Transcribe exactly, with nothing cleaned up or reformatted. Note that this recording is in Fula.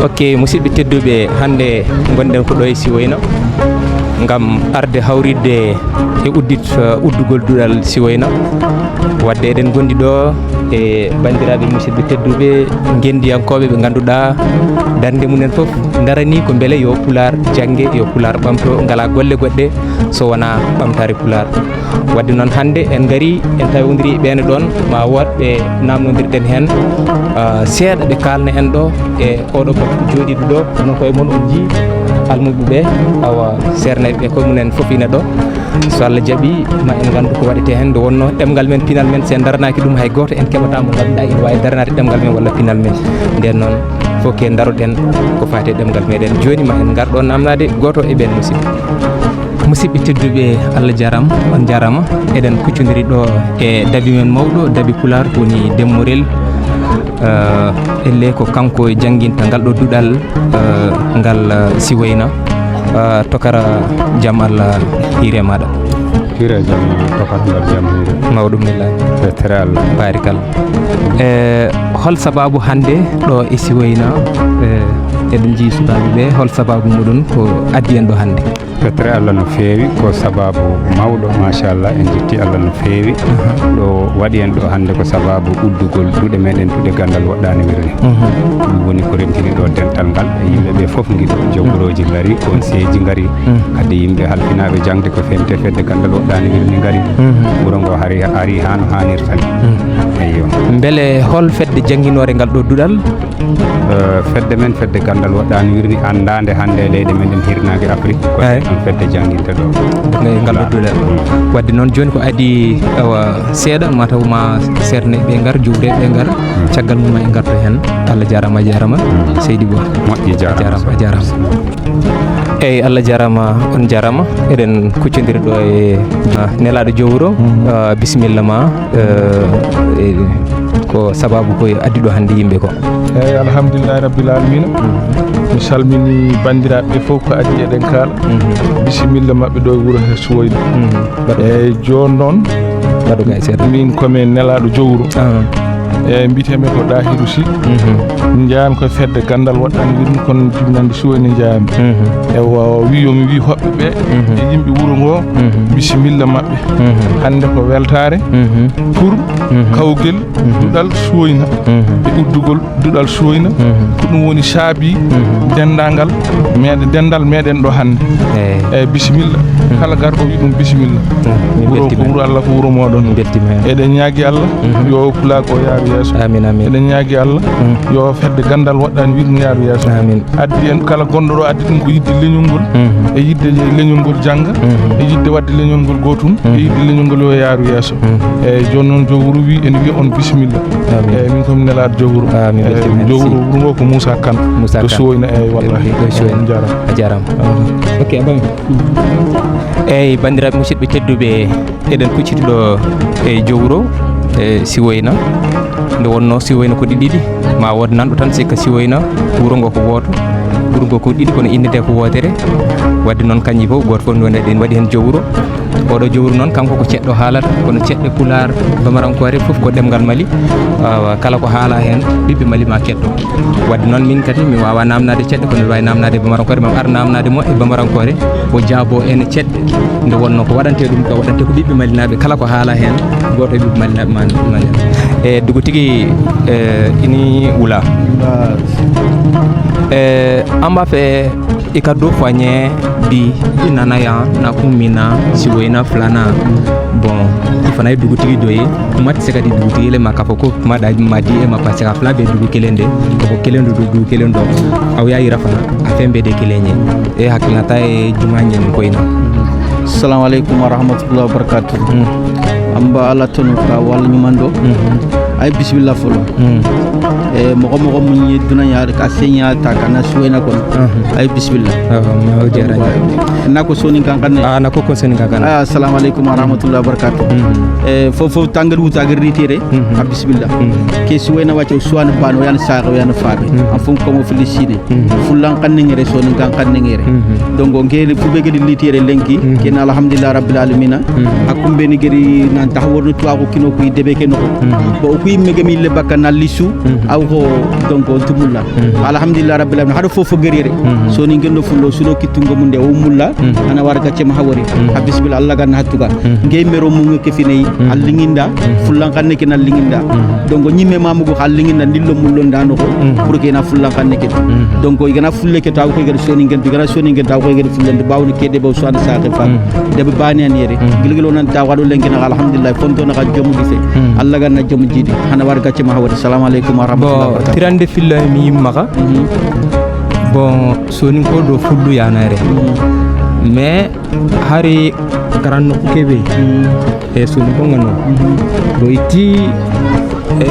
Ok, musidɓe tedduɓe, hannde ngonɗen ko ɗo e Siwoyna ngam arde hawritde e uddit uddugol duɗal Siwoyna. Wadde eɗen ngondi ɗo e banndiraaɓe musidɓe tedduɓe, ngenndiyankooɓe ɓe ngannduɗaa darnde mumen fof daranii ko mbele yo Pulaar jannge, yo Pulaar ɓamto, ngalaa golle goɗɗe so wonaa ɓamtaare Pulaar. Wadde noon hannde en ngarii, en tawondirii ɓeene ɗoon, ma wood ɓe naamnondirɗen heen, ah, seeɗa ɓe kaalna en ɗo e oɗo batu jooɗiiɗo ɗo, kono koye mon on njii almuɓe ɓe, awa seernayɓe ɓe koye mumen fof ina ɗo. So Allah jaɓi ma en nganndu ko waɗetee heen, nde wonnoo ɗemngal men, pinal men, so en daranaaki ɗum hay gooto en keɓataa mo ngannduɗaa ina waawi daranaade ɗemngal men walla pinal men. Ndeen noon fof ke ndaroɗen ko faati e ɗemngal meɗen. Jooni ma en ngar ɗo naamnaade gooto e ɓeen musidɓe. Musidɓe tedduɓe, Allah jaaraama, on jaaraama. Eɗen kuccondiri ɗo e dabi men mawɗo, dabi Pulaar, ko woni Demmorel. Eh, elle ko kanko jannginta ngal ɗo duɗal, eh, ngal, eh, Siwoyna. Eh, tokara, jam Allah hiire maɗa. Hiire jam, tokara ngal jam hiire. Mawɗum lillahi. Ɓe tere Allah. Barikalla. Eh, hol sababu hannde ɗo e Siwoyna, eh, eɗen njii sukaaɓe ɓe, hol sababu muɗum ko addi en ɗo hannde? Ɓe tere Allah no feewi, ko sababu mawɗo, machallah, en njetti Allah no feewi. Ɗo waɗi en ɗo hannde ko sababu uddugol duɗe meɗen, duɗe ganndal woɗɗaani wirni. Ɗum woni ko rentini ɗo dental ngal, e yimɓe ɓe fof ngiɗo, jogorooji ngari, conseilji ngari, kadi yimɓe halfinaaɓe jaŋde ko fewte fedde ganndal woɗɗaani wirni ngari. Wuro ngo hari, ari haa no haanirta ni. Eyyo. Mbele hol fedde jannginoore ngal ɗo duɗal? Eh, fedde men, fedde ganndal woɗɗaani wirni anndaande hannde e leyɗe men ɗen hirnaange Afrik, ko ɗon fedde jannginta ɗo. Ngal ɗo duɗal. Wadde noon jooni ko adii, awa, seeɗa, ma taw ma seernayɓe ngar, juulɓe ɓe ngar, caggal mum ma en ngarto heen. Allah jaaraama, a jaaraama. Seydi Ba. Moƴƴi, jaaraama. A jaaraama, a jaaraama. Eyyi, Allah jaaraama, on jaaraama. Eɗen kuccondiri ɗo e, ah, nelaaɗo Jowuro. Ah, bisimilla ma, eh, eh, ko sababu ko addi ɗo hannde yimɓe ko? Eyyi, alhamdulillahi rabbil alamina. Mi salmini banndiraaɓe ɓe fof ko adii eɗen kaala. Bisimilla maɓɓe ɗo e wuro he Suwoyna. Eyyi, jooni noon, min ko mi nelaaɗo Jowuro. Eyyi, mbiyetee-mi ko Ɗahiru Sy. Njeyaa-mi ko fedde ganndal woɗɗaani wirni, kono jibinannde Suwoyna njeyaa-mi. Eywa, o wii yo mi wii hoɓɓe ɓe e yimɓe wuro ngo, bisimilla maɓɓe. Hannde ko weltaare pour kawgel duɗal Suwoyna e uddugol duɗal Suwoyna. Ko ɗum woni saabi denndaangal meɗen, denndal meɗen ɗo hannde. Eyyi. Eyyi, bisimilla. Kala garɗo wi ɗum bisimilla. Wuro ko wuro Allah, ko wuro moɗon. Eɗen ñaagi Allah yo pulaagu o yaaru yeeso. Amin, amin. Eɗen ñaagi Allah yo fedde ganndal woɗɗaani wirni yaaru yeeso. Amin. Addi en kala gonɗo ɗo, addi ɗum ko yidde leñol ngol, e yidde leñol ngol jannga, e yidde waɗde leñol ngol gootum, e yidde leñol ngol yo yaaru yeeso. Eyyi, jooni noon Jowuro wi ene wiya on bisimilla. Amin. Eyyi, min ko mi nelaaɗo Jowuro. Amin. Eyyi, Jowuro wuro ngo ko Moussa Kane. Moussa Kane. Suwoyna, eyyi, wallahi. Ɗo Suwoyna. On jaaraama. A jaaraama. Ok, a ɓami. Eyyi, banndiraaɓe musidɓe tedduɓe, eɗen kucciti ɗo e Jowuro, e Siwoyna. Nde wonnoo Siwoyna ko ɗiɗi ɗiɗi, ma wood nanɗo tan sikka Siwoyna, wuro ngo ko wooto. Wuro ngo ko ɗiɗi, kono innde nde ko wootere. Wadde noon, kañƴi fof, gooto fof nde ɗen waɗi heen Jowuro. Oɗo Jowuro noon, kanko ko ceɗɗo haalata, kono ceɗɗe Pulaar, Bamarankoore fof ko ɗemngal Mali. Awa, kala ko haalaa heen, ɓiɓɓe Mali ma ketto. Wadde noon, min kadi mi waawaa naamnaade ceɗɗe, kono mi waawi naamnaade Bamarankoore, ma mi ar naamnaade mo e Bamarankoore, o jaaboo en ceɗɗe. Nde wonnoo ko waɗantee ɗum, ko waɗantee ko ɓiɓɓe malinaaɓe, kala ko haalaa heen, gooto e ɓiɓɓe malinaaɓe ma, ma. E dugo tigi, e, ini wula. E, amba fe i ka do fɔ n ye bi, i nana yan, na kun min na, Siwoyna filanan. Bon, i fana ye dugutigi dɔ ye, kuma tɛ se ka di dugutigi le ma k'a fɔ ko kuma da ma di e ma, parce que a fila bɛɛ dugu kelen de, mɔgɔ kelen don, dugu kelen don. Aw y'a yira fana, a fɛn bɛɛ de kelen ye. E hakilinata ye jumɛn ye nin ko in na? Salamu alaikum wa rahmatullahi wa barakatuh. An bɛ Ala tanu ka waleɲuman dɔn. A ye bisimila fɔlɔ. E, mɔgɔ mɔgɔ min ye dunan ya ka senya ta ka na suwena kɔnɔ, a ye bisimila. N'a ko soni kankan ne. A na ko ko soni kankan. Assalamu alaikum wa rahmatullahi wa barakatuh. E, fo fo tangari wuta gari tere. A bisimila. Ke suwena wacho suwan bano yan sa yan fabe. An fun komo filisine. Fulan kanne ngere, soni kan kanne ngere. Donc ngere fu be gedi litere lenki, ken alhamdulillah rabbil alamina. Akumbe ni gedi nan tahworno tuwa ko kino ku debe ke no. Bo ku imme gemi le bakka na lisu. Aw ko, donc, on tumulla. Alhamdulillah rabbil alamin. Haɗo fofo gerere. Soninke ɗo fullo suɗo kittungo mum nde o mulla. Ana wara gacce ma hawari. Ha bismillah, Allah ganna hattuga. Ngey mero mum ke finay. Allinginda. Fullan kanne ken allinginda. Donc, ñimme mamugo allinginda ndillo mullo ndano ko. Pour que na fullan kanne ken. Donc, igana fulle ke taw ko igana soninke, igana soninke taw ko igana fulle bawni kede baw suwan sa ke fa. Debe bani anere. Gilgilo nan taw waɗo lenki na alhamdulillah. Fonto na ka jomu gise. Allah ganna jomu jiidi. Hana war gacce ma hawari. Assalamu alaikum wa rahmatullahi wa Bon, barakatuh. tirande filla mi yimmaka. Bon, soninko ɗo fullo yanare. Mais hari karan nokku keɓe. E soninko ngano. Ɗo itti e